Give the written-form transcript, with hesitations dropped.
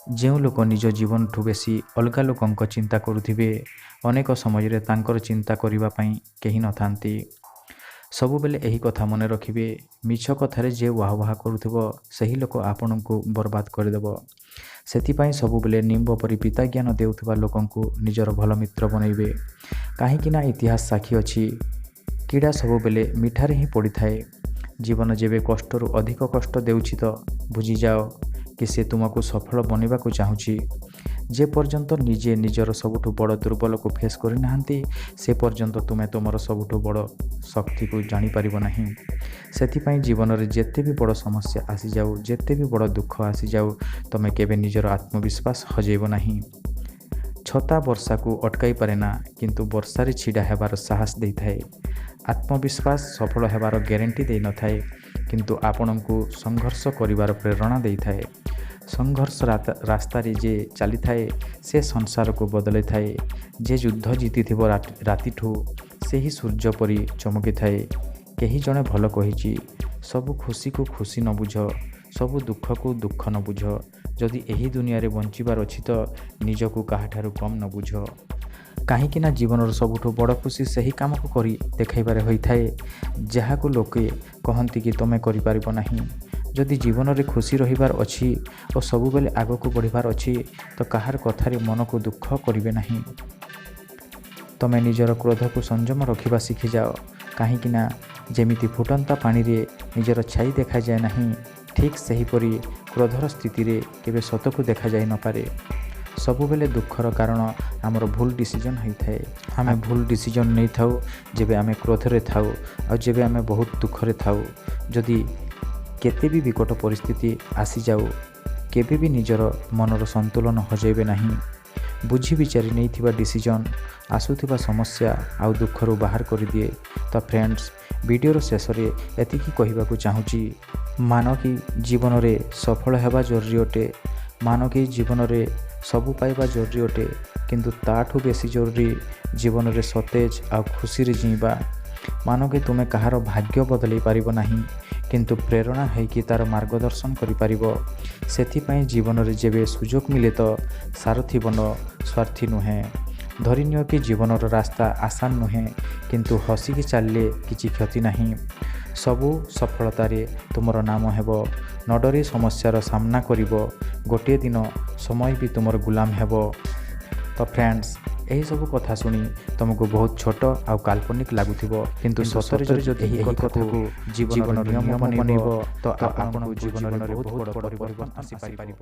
ଯେଉଁ ଲୋକ ନିଜ ଜୀବନଠୁ ବେଶୀ ଅଲଗା ଲୋକଙ୍କ ଚିନ୍ତା କରୁଥିବେ, ଅନେକ ସମୟରେ ତାଙ୍କର ଚିନ୍ତା କରିବା ପାଇଁ କେହି ନଥାନ୍ତି। ସବୁବେଳେ ଏହି କଥା ମନେ ରଖିବେ, ମିଛ କଥାରେ ଯେ ୱାହ ୱାହ କରୁଥିବ, ସେହି ଲୋକ ଆପଣଙ୍କୁ ବର୍ବାଦ କରିଦେବ। ସେଥିପାଇଁ ସବୁବେଳେ ନିମ୍ବ ପରି ପିତା ଜ୍ଞାନ ଦେଉଥିବା ଲୋକଙ୍କୁ ନିଜର ଭଲ ମିତ୍ର ବନେଇବେ, କାହିଁକି ନା ଇତିହାସ ସାକ୍ଷୀ ଅଛି, କୀଡ଼ା ସବୁବେଳେ ମିଠାରେ ହିଁ ପଡ଼ିଥାଏ। ଜୀବନ ଯେବେ କଷ୍ଟରୁ ଅଧିକ କଷ୍ଟ ଦେଉଛି ତ ବୁଝିଯାଅ କି ସେ ତୁମକୁ ସଫଳ ବନିବାକୁ ଚାହୁଁଛି। ଯେ ପର୍ଯ୍ୟନ୍ତ ନିଜେ ନିଜର ସବୁଠୁ ବଡ଼ ଦୁର୍ବଳକୁ ଫେସ୍ କରିନାହାନ୍ତି, ସେ ପର୍ଯ୍ୟନ୍ତ ତୁମେ ତୁମର ସବୁଠୁ ବଡ଼ ଶକ୍ତିକୁ ଜାଣିପାରିବ ନାହିଁ। ସେଥିପାଇଁ ଜୀବନରେ ଯେତେ ବି ବଡ଼ ସମସ୍ୟା ଆସିଯାଉ, ଯେତେ ବି ବଡ଼ ଦୁଃଖ ଆସିଯାଉ, ତୁମେ କେବେ ନିଜର ଆତ୍ମବିଶ୍ୱାସ ହଜେଇବ ନାହିଁ। ଛତା ବର୍ଷାକୁ ଅଟକାଇ ପାରେ ନା, କିନ୍ତୁ ବର୍ଷାରେ ଛିଡ଼ା ହେବାର ସାହସ ଦେଇଥାଏ। ଆତ୍ମବିଶ୍ୱାସ ସଫଳ ହେବାର ଗ୍ୟାରେଣ୍ଟି ଦେଇନଥାଏ, କିନ୍ତୁ ଆପଣଙ୍କୁ ସଂଘର୍ଷ କରିବାର ପ୍ରେରଣା ଦେଇଥାଏ। ସଂଘର୍ଷ ରାସ୍ତାରେ ଯେ ଚାଲିଥାଏ, ସେ ସଂସାରକୁ ବଦଳାଇଥାଏ। ଯେ ଯୁଦ୍ଧ ଜିତିଥିବ ରାତିଠୁ, ସେହି ସୂର୍ଯ୍ୟ ପରି ଚମକିଥାଏ। କେହି ଜଣେ ଭଲ କହିଛି, ସବୁ ଖୁସିକୁ ଖୁସି ନ ବୁଝ, ସବୁ ଦୁଃଖକୁ ଦୁଃଖ ନ ବୁଝ। ଯଦି ଏହି ଦୁନିଆରେ ବଞ୍ଚିବାର ଅଛି ତ ନିଜକୁ କାହାଠାରୁ କମ୍ ନ ବୁଝ, କାହିଁକି ନା ଜୀବନର ସବୁଠୁ ବଡ଼ ଖୁସି ସେହି କାମକୁ କରି ଦେଖାଇବାରେ ହୋଇଥାଏ, ଯାହାକୁ ଲୋକେ କହନ୍ତି କି ତୁମେ କରିପାରିବ ନାହିଁ। ଯଦି ଜୀବନରେ ଖୁସି ରହିବାର ଅଛି ଓ ସବୁବେଳେ ଆଗକୁ ବଢ଼ିବାର ଅଛି ତ କାହାର କଥାରେ ମନକୁ ଦୁଃଖ କରିବେ ନାହିଁ। ତୁମେ ନିଜର କ୍ରୋଧକୁ ସଂଯମ ରଖିବା ଶିଖିଯାଅ, କାହିଁକି ନା ଯେମିତି ଫୁଟନ୍ତା ପାଣିରେ ନିଜର ଛାଇ ଦେଖାଯାଏ ନାହିଁ, ଠିକ୍ ସେହିପରି କ୍ରୋଧର ସ୍ଥିତିରେ କେବେ ସତକୁ ଦେଖାଯାଇ ନପାରେ। ସବୁବେଳେ ଦୁଃଖର କାରଣ ଆମର ଭୁଲ ଡିସିଜନ୍ ହୋଇଥାଏ। ଆମେ ଭୁଲ ଡିସିଜନ୍ ନେଇଥାଉ ଯେବେ ଆମେ କ୍ରୋଧରେ ଥାଉ ଆଉ ଯେବେ ଆମେ ବହୁତ ଦୁଃଖରେ ଥାଉ। ଯଦି କେତେ ବି ବିକଟ ପରିସ୍ଥିତି ଆସିଯାଉ, କେବେ ବି ନିଜର ମନର ସନ୍ତୁଳନ ହଜାଇବେ ନାହିଁ। ବୁଝି ବିଚାରି ନେଇଥିବା ଡିସିଜନ୍ ଆସୁଥିବା ସମସ୍ୟା ଆଉ ଦୁଃଖରୁ ବାହାର କରିଦିଏ। ତ ଫ୍ରେଣ୍ଡସ୍, ଭିଡ଼ିଓର ଶେଷରେ ଏତିକି କହିବାକୁ ଚାହୁଁଛି, ମାନ କି ଜୀବନରେ ସଫଳ ହେବା ଜରୁରୀ ଅଟେ, ମାନ କି ଜୀବନରେ ସବୁ ପାଇବା ଜରୁରୀ ଅଟେ, କିନ୍ତୁ ତାଠୁ ବେଶୀ ଜରୁରୀ ଜୀବନରେ ସତେଜ ଆଉ ଖୁସିରେ ଜୀଇଁବା। ମାନ କି ତୁମେ କାହାର ଭାଗ୍ୟ ବଦଳାଇ ପାରିବ ନାହିଁ, କିନ୍ତୁ ପ୍ରେରଣା ହେଇକି ତା'ର ମାର୍ଗଦର୍ଶନ କରିପାରିବ। ସେଥିପାଇଁ ଜୀବନରେ ଯେବେ ସୁଯୋଗ ମିଳେ ତ ସାରଥୀ ବନ, ସ୍ୱାର୍ଥୀ ନୁହେଁ। ଧରିନିଅ କି ଜୀବନର ରାସ୍ତା ଆସାନ ନୁହେଁ, କିନ୍ତୁ ହସିକି ଚାଲିଲେ କିଛି କ୍ଷତି ନାହିଁ। ସବୁ ସଫଳତାରେ ତୁମର ନାମ ହେବ। ନ ଡରି ସମସ୍ୟାର ସାମ୍ନା କରିବ, ଗୋଟିଏ ଦିନ ସମୟ ବି ତୁମର ଗୁଲାମ ହେବ। ତ ଫ୍ରେଣ୍ଡସ୍, ଏହିସବୁ କଥା ଶୁଣି ତୁମକୁ ବହୁତ ଛୋଟ ଆଉ କାଳ୍ପନିକ ଲାଗୁଥିବ, କିନ୍ତୁ ସତରେ ଯଦି ଏହି କଥାକୁ ଜୀବନର ନିୟମ ବନେଇବ ତ ଆପଣଙ୍କୁ ଜୀବନରେ ବହୁତ ବଡ଼ ପରିବର୍ତ୍ତନ ଆସିପାରିବ।